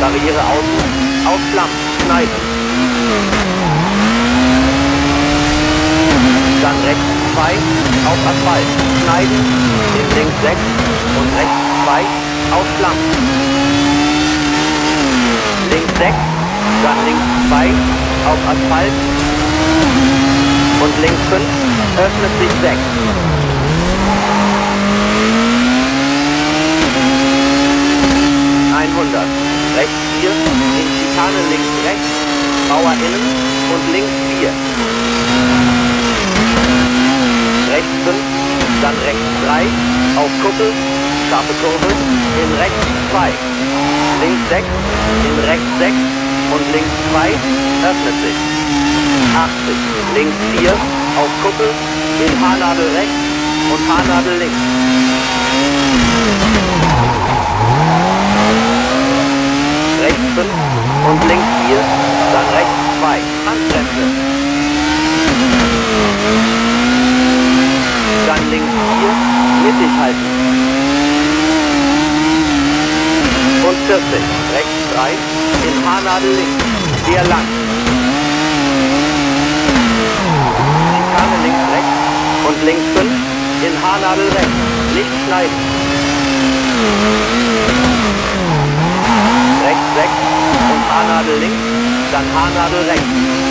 Barriere außen, auf Schlamm, schneiden. Dann rechts 2, auf Asphalt, schneiden, in links 6 und rechts 2, auf Schlamm. Links 6, dann links 2, auf Asphalt und links 5, öffnet sich 6. 100, rechts 4, in Schikane links rechts, Mauer innen und links 4. Rechts 5, dann rechts 3, auf Kuppel, scharfe Kurve, in rechts 2. Links 6, in rechts 6 und links 2, öffnet sich. 80, links 4, auf Kuppel, in Haarnadel rechts und Haarnadel links. Rechts 5 und links 4, dann rechts 2, Handbremse. Dann links 4, mittig halten. Und 40, rechts 3, in Haarnadel links, sehr lang. Schikane links rechts und links 5, in Haarnadel rechts, nicht schneiden. Rechts 6 und Haarnadel links, dann Haarnadel rechts.